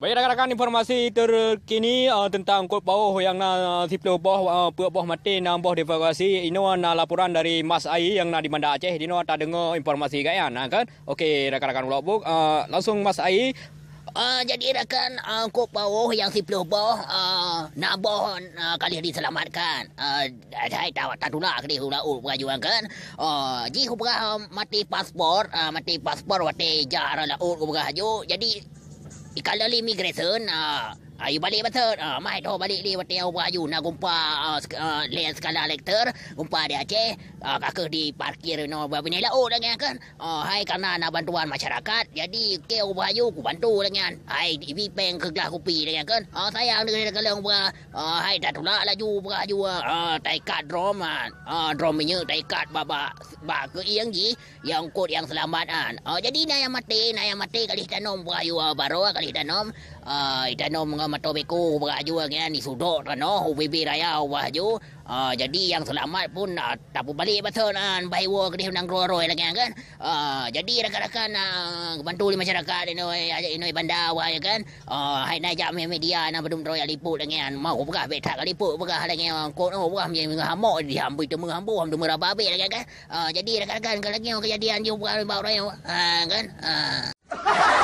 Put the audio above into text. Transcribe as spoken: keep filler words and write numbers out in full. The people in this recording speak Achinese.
Baik, rakan-rakan, informasi terkini, eh, tentang kot paoh nyang na, eh, siplôh boh, eh, peuet boh maté, nam boh dievakuasi. Inoe na laporan dari Mas Ai nyang na di Banda Aceh. Dinoe tadeungoe informasi gaya na, kan? Oke, rakan-rakan Ulok Buk, eh, langsung Mas Ai. Ah, jadi rakan, ah, kot paoh nyang siplôh boh, ah, na boh, ah, ka lheueh diselamatkan. Ah, hai ta-, tatulak keudeh u laôt peuraju, kan. Ah, jih peugah, ah, maté paspor, ah, maté paspor watèe jak rot laôt peugah ju. Jadi, ikalon lé immigration, ah, ayo balek bacut. Ah, mai tho balek lé watèe peugah ju. Na geumpa, ah, sek-, ah, lé skala Richter, geumpa di Aceh, ah, ka keuh diparkir inoe bak binéh laôt lagèe nyan, kan. Ah, hai, karena na bantuan masyarakat, jadi keu peugah ju kubantu lagèe nyan. Hai, ibi péng keu glah kupi lagèe nyan, kan. Ah, sayang deungon takalon peugah, ah, hai, tatulak laju peugah ju, ah, taikat drom, ah, ah, drom minyeuk taikat bak, bak, bak keuieng jih, nyang kot nyang seulamat nyan. Ah, jadi na nyang maté, na nyang maté ka lheueh tanom peugah ju, ah, baroe ka lheueh tanom, ah, tanom ngon mata beko peugah ju lagèe nyan, disudok tanoh u bibé raya peugah ju. Ah, jadi nyang seulamat pun, ah, tapeubalek bacut nyan, bah iwoe keudeh nanggroe roi lagèe nyan, kan. Ah, jadi rakan-rakan, ah, geubantu lé masyarakat inoe, inoe Banda awai, kan. Ah, hai na jak me-, media na beudum droe jak liput lagèe nyan. Mau peugah bèk that ka liput peugah lagèe nyan. Kot nyoe peugah meunyoe hamok dihambui teumeuhambo, ham teumeu raba abéh lagèe nyan, kan. Ah, jadi rakan-rakan, ka lagèe nyoe keujadian jih peugah bak droe nyoe. Ah, kan. Ah.